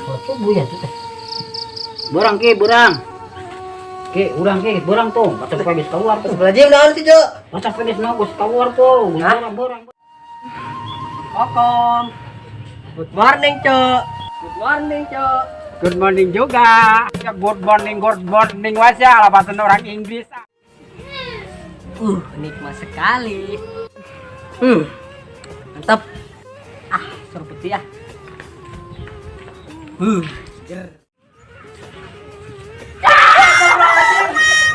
Sholat subuh ya tuh teh. Berang ki, berang. Ki, urang ki, berang tuh. Kata geus keluar tuh. Astagfirullahaladzim, naon sih, Jo? Masa geus mau geus keluar tuh. Hah? Berang, berang. Kokom. Good morning, Cok. Good morning, Cok. Good morning juga. Ya, good morning wajah lah orang Inggris. Nikmat sekali. Mantap. Ah, suruh putih ya. Seger.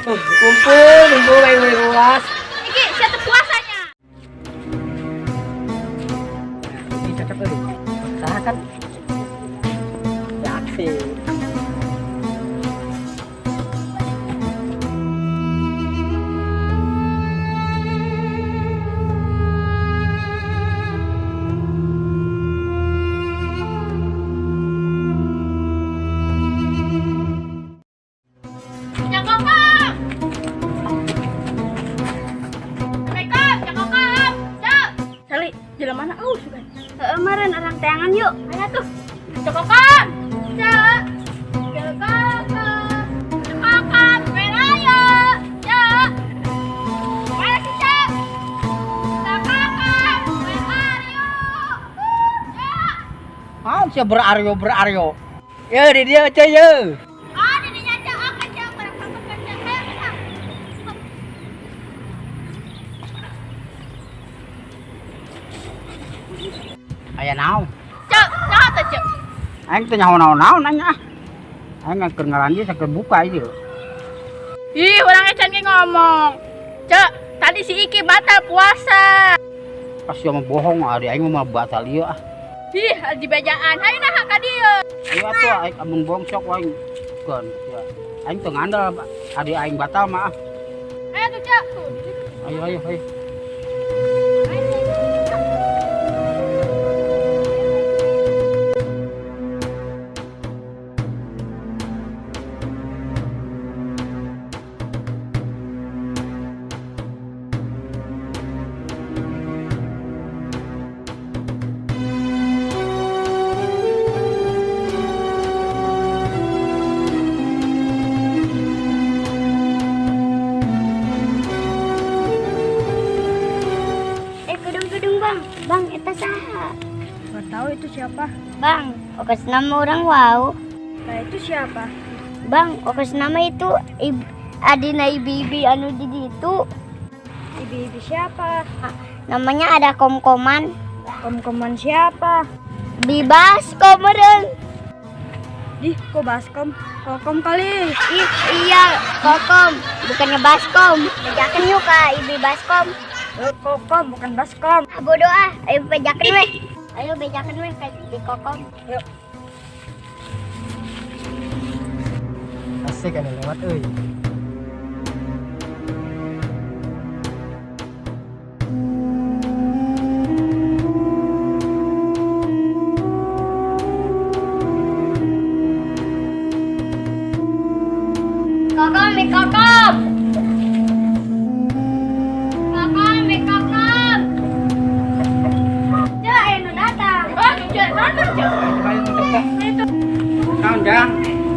Kumpul, kumpul, ayo luas. Iki siapa puasanya? Ini cocok tuh. Usaha kan? Yakin. Cak Kokom. Assalamualaikum, Cak Kokom. Cak. Sali, jalan mana? Oh, sudah. Heeh, meren orang teangan yuk. Mana tuh? Cak Kokom. Cak. Cak Kokom. Cak Kokom, where are you? Cak. Mana sih, Cak? Cak Kokom, where are you? Cak. Ah, siapa beraryo beraryo. Ya, di dia aja ya. Ah, didinya Cak. Oke, Cak. Barang sangkep kan, Cak. Ayo, Cak. Aya naon? Cak, cak tuh, Cak. Aing teh nyaho naon-naon aing ah. Aing keur ngaran dia keur buka ieu. Ih, orang ecan ge ngomong. Cek, tadi si Iki batal puasa. Pas sia mah bohong ari aing mah batal ieu ah. Ih, di bejaan. Hayu nah ka dieu. Ayo atuh aing amun bohong sok aing kan ya. Aing teu ngandel ari aing batal mah ah. Ayo tuh, Cek. Tuh, di situ. Ayo ayo ayo. Gedung-gedung bang. Bang, eta saha? Gak tahu itu siapa. Bang, okas nama orang wow. Nah itu siapa? Bang, okas nama itu adina ibi-ibi anu di ditu. Ibi-ibi siapa? Namanya ada kom-koman. Kom-koman siapa? Bibaskom meureun. Dih, kok baskom? Kokom kali. Ih, iya, kokom, bukannya baskom. Bejakeun yuk ka ibi baskom. Kokom bukan baskom. Ah, bodoh ah, ayo bejakeun weh. Ayo bejakeun weh ka di kokom. Yuk. Asik kan lewat euy. Kokom, mi kokom. Kokom, mi kokom. Cek, ayo nu datang. Oh, Cek, mana Cek? Naon jang?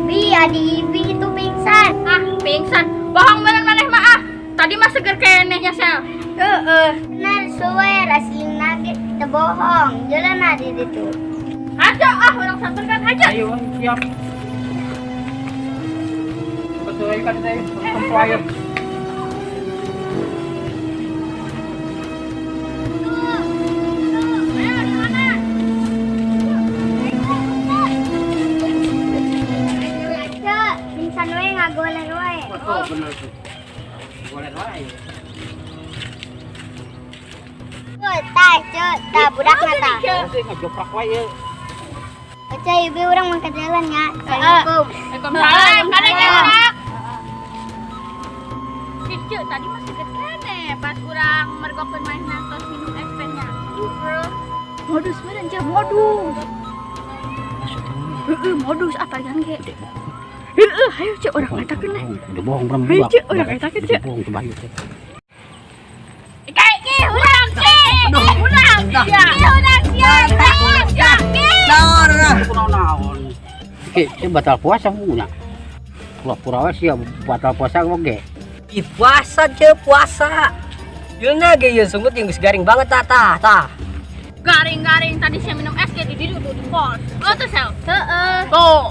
Bi, adi ibi itu pingsan. Ah, pingsan. Bohong meureun maneh mah ah. Tadi mah seger keneh nya, Sel. Heeh. Bener, suwer asli nage teu bohong. Jalan adi ditu. Aja ah, orang sampeurkeun aja. Ayo siap. Betul kan teh, tempo air. Ayo, di mana? Cek, pingsan we ngagoler we. Oh, bener tuh. Boleh wae. Cek, tah, cek, tah budakna tah. Sih ngejoprak wae ieu. Cek, ibi urang mangkat jalan ya. Assalamualaikum. Waalaikumsalam. Kada jarak. Ih, Cek, tadi mah seger keneh pas urang mergokeun manehna tos minum es teh-nya. Modus meureun, Cek, modus. Heeh, modus apa kan ge? Heeh, ayo Cek urang katakeun lah. Udah bohong berem Ayo, Cek, urang katakeun, Cek. Bohong tuh Bayu teh. Ki, urang, Ki. Urang, sia. Ki, urang, sia. Ki, urang, sia. Ki. Naon, nah. Kunaon-naon. Ki, si batal puasa punya. Pura-pura we sia batal puasa oge. Ih, puasa ce, puasa. Yeuna ge ieu sungut yang geus garing banget tah tah tah. Garing-garing tadi saya minum es ge di dieu di pos. Oh tuh sel. Heeh. Tuh.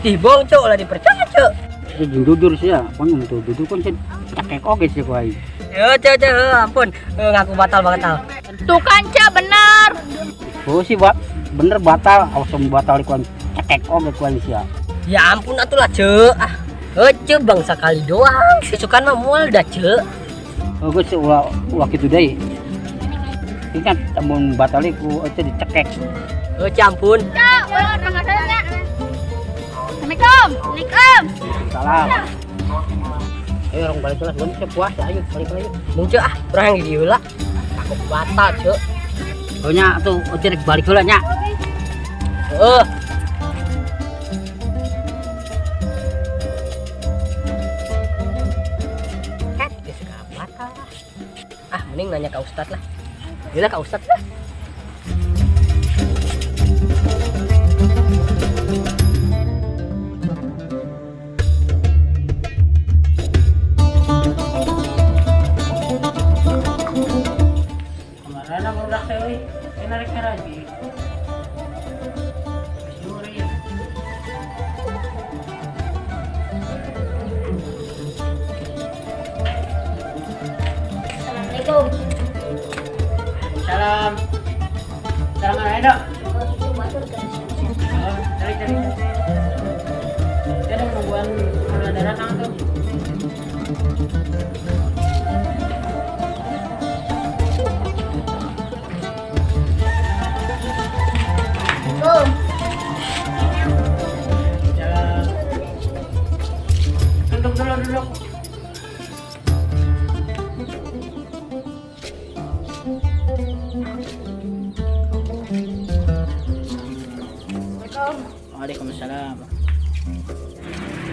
Ih, bohong ce, ulah dipercaya ce. Itu jeung dudur sia, pon mun teu dudur kan sia cekek oge sia ku aing. Ya ce ce, ampun, ngaku batal banget tal. Tuh kan ce bener. Oh sih bener batal, awas mun batal ku aing cekek oge ku aing sia. Ya ampun atulah ce. Ah, ce bang sakali doang. Susukan mah moal dah ce. Oh geus ulah ulah kitu deui. Ingat mun batal ku itu dicekek. Oh, ce ampun. Ce, ulah pengasarannya. Assalamualaikum. Assalamualaikum. Salam. Ayo orang balik kelas, belum puasa, ayo balik lagi. Mung ce ah, urang yang di dieu heula. Takut batal ce. Oh nya tuh, oce rek balik heula nya. Heeh. Ket, geus batal lah. Ah, mending nanya ke ustad lah. Gila ke ustad lah. Kemarin aku udah sewi, narik lagi. Assalamualaikum. Salam. Salam mana dok? Cari cari. Ada nungguan ada datang tuh. Jalan. Duduk dulu duduk. Waalaikumsalam.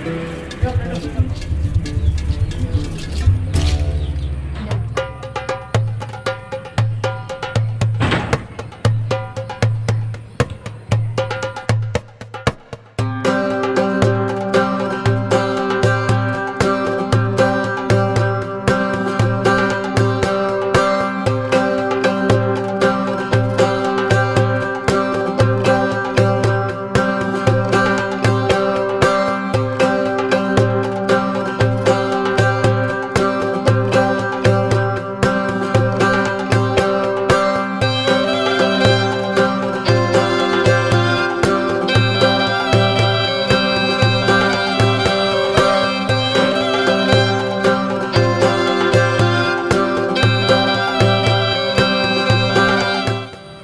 Duduk, duduk, duduk.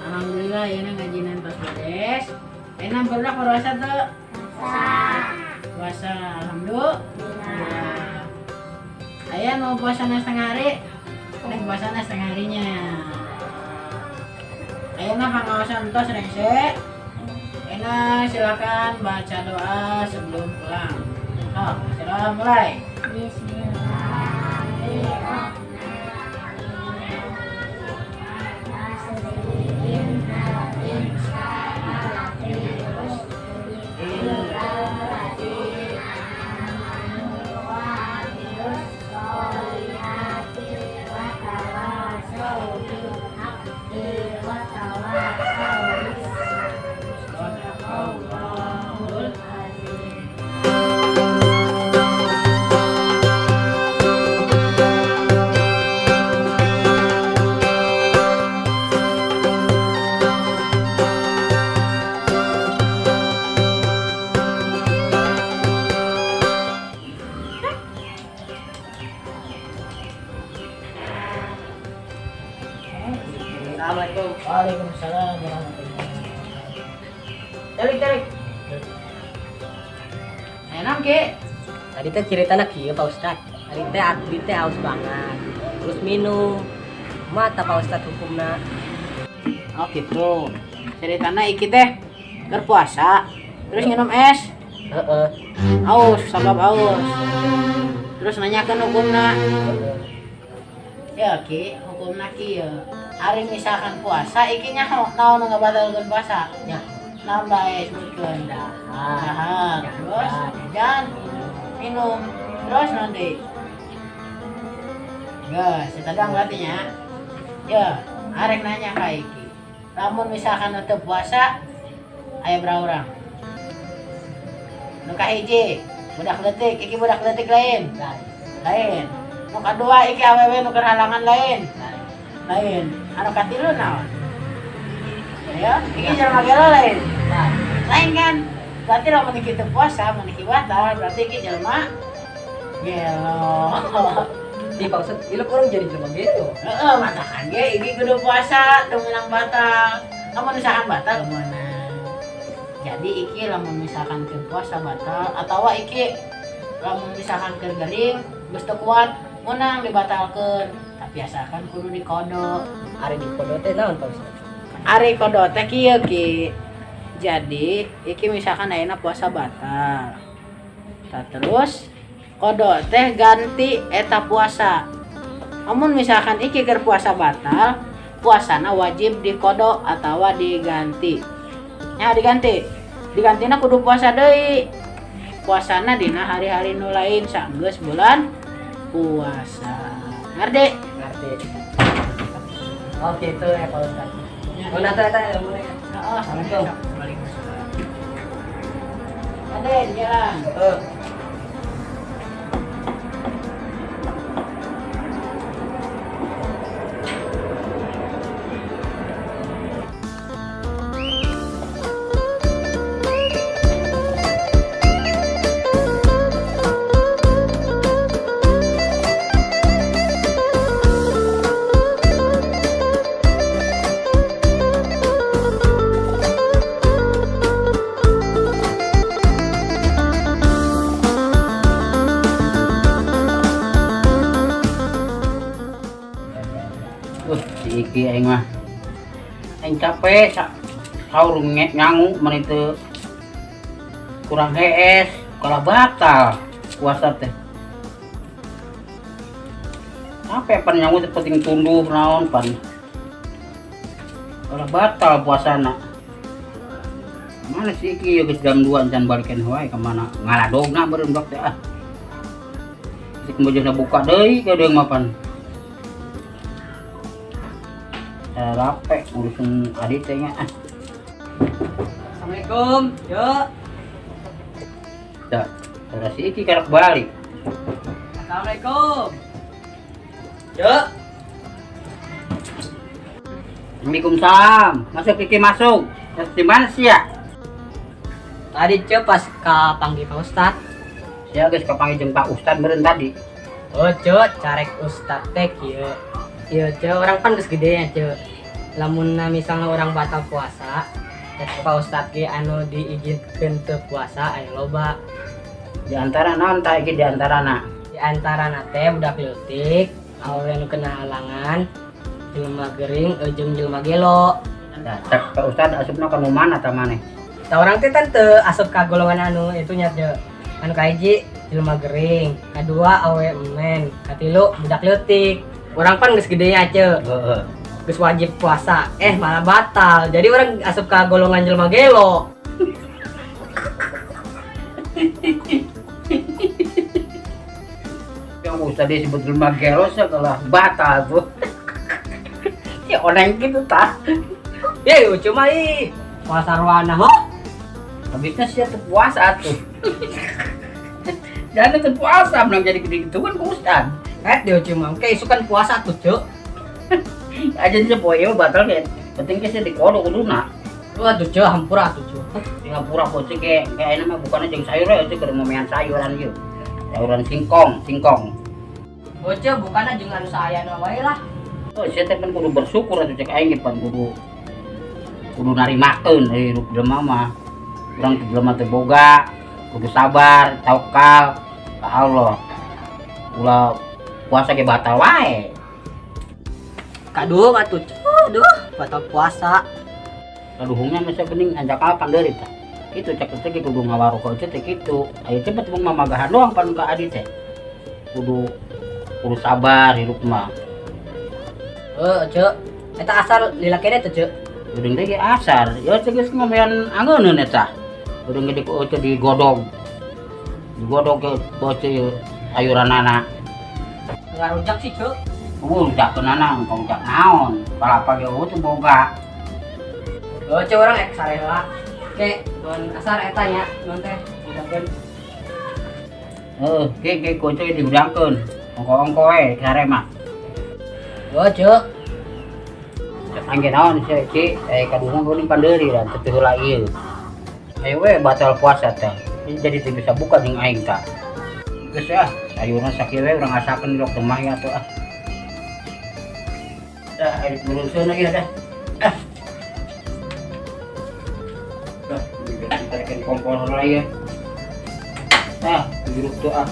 Alhamdulillah ya ngajinan pas beres. Enak pernah puasa tuh? Puasa, alhamdulillah. Ayah mau puasa setengah hari? Neng puasa setengah harinya. Ayah nah pangaosan tos rengse. Enak silakan baca doa sebelum pulang. Oh, silakan mulai. Bismillahirrahmanirrahim. Assalamualaikum. Waalaikumsalam warahmatullahi wabarakatuh. Tarik tarik. Enak ke? Tadi teh ceritana kieu Pak Ustad. Tadi teh abdi teh haus banget. Terus minum. Mata Pak Ustad hukumna. Oh gitu. Ceritana iki teh keur puasa, terus minum es. Heeh. Haus, sabab haus. Terus nanyakeun hukumna. Ya ki, hukumna kieu. Ari misalkan puasa iki nyaho naon nu ngabatalkeun puasa? Ya. Naon bae sebutkeun? Dahar. Dahar, terus jajan, minum, terus nanti. Geus, eta doang berarti nya. Ya, arek nanya ka iki. Lamun misalkan teu puasa aya berapa orang? Nu kahiji, budak leutik, iki budak leutik lain. Lain. Nu kadua iki awewe nu keur halangan lain. Lain. Anu katilu naon? Ayo, iki jelema gelo lain. Lain kan? Berarti lamun iki teu puasa, mun iki batal, berarti iki jelema gelo. Di Pak Ustad, ilok orang jadi jelema gelo. Heeh, matakan ge iki kudu puasa teu meunang batal. Lamun misalkan batal meunang. Jadi iki lamun misalkan keur puasa batal atawa iki lamun misalkan keur gering geus teu kuat meunang dibatalkeun. Tapi asalkan kudu dikodo. Ari dikodo teh naon Pak Ustad? Ari kodo teh kieu Ki. Jadi iki misalkan ayeuna puasa batal. Tah terus kodo teh ganti eta puasa. Amun misalkan iki keur puasa batal, puasana wajib dikodo atawa diganti. Ya diganti. Digantina kudu puasa deui. Puasana dina hari-hari nu lain sanggeus bulan puasa. Ngerti? Ngerti. Oh gitu ya Pak Ustad. Oh nanti eta ya mulai. Heeh, Assalamualaikum. Waalaikumsalam. Ade di jalan. Heeh. Si iki aing mah. Aing capek sahur nyangu mun teu kurang hees, kalah batal puasa teh. Capek pan nyangu teh penting tunduh naon pan. Kalah batal puasana. Mana si iki ya geus jam 2 can balikan wae ka mana? Ngaladogna beureum dok teh ah. Sik bojona buka deui ka deung mah pan. Rape urusan adik teh nya. Assalamualaikum. Yo. Dah, ada si iki karak balik. Assalamualaikum. Yo. Waalaikumsalam. Masuk iki masuk. Di mana sih ya? Tadi ce pas ka panggil Pak Ustad. Sia geus kapanggih jeung Pak Ustad meureun tadi. Oh ce, carek Ustad teh kieu. Ieu ce, orang kan geus gede ya ce. Lamun misalnya orang batal puasa, cek Pak Ustad ge anu diizinkeun teu puasa aya loba. Di antara naon tah iki di antarana? Di antarana teh budak leutik, awewe nu kena halangan, jelema gering jeung jelema gelo. Nah, cek Pak Ustad asupna ka nu mana tah maneh? Tah urang teh tan teu asup ka golongan anu itu nya teh. Anu kahiji jelema gering, kadua awewe emen, katilu budak leutik. Urang pan geus gede nya ce. Heeh. Geus wajib puasa, malah batal. Jadi orang asup ka golongan jelema gelo. Yang usah disebut jelema gelo sih kalau batal tuh. Ya orang gitu tah. Ya cuma ih puasa ruana ho. Habisnya sih tuh puasa tuh. Jangan tuh puasa belum jadi gede gitu kan Ustad. Dia cuma kayak isukan puasa tuh, Cuk. Aja sih poe batal kayak penting sih dikodok kuduna. Lu atuh Cuk, hampura atuh Cuk. Hampura kok sih kayak ini mah bukannya jeung sayur ya, keur momean sayuran ieu. Sayuran singkong, singkong. Oh Cuk, bukannya jeung anu saayana wae lah. Oh, sia teh pan kudu bersyukur atuh cek aing ge pan kudu narimakeun hirup jelema mah. Urang teh jelema teh boga, kudu sabar, tawakal ka Allah. Ulah puasa ge batal wae. Kaduh atuh Cuk, duh, batal puasa. Kaduhungnya masa bening anjak kapan deui tah. Kitu cek teh kudu ngawaroko teh kitu. Ayo cepet mung mamagahan doang pan ka adi teh. Kudu sabar hirup mah. Heuh, Cuk. Eta asal lila kene teh, Cuk. Udah teh ge asar. Ya teh geus ngomean angeuneun eta. Udah gede ku teh digodog. Digodog ke ku teh sayuranana. Ngarujak sih, Cuk. Eueuh ujakeunana engkau ujak naon. Palapa ge eueuh teu boga. Oh, Cuk, urang ek sare heula. Ke, mun asar eta nya, nun teh udakeun. Heeh, ge ge ku teh diudangkeun. Ongko-ongko we sare mah. Oh, Cuk. Cek angge naon sia Ci, kadungan geuning pandeuri dan teu heula ieu. Ayo we batal puasa teh. Jadi teu bisa buka jeung aing tah. Geus ah, sayurna sakieu we urang asakeun di rumah ya atuh ah. Dah, ayo berurusan lagi dah. Ah. Dah, diterekin kompor lagi ya. Ah, jeruk tuh ah.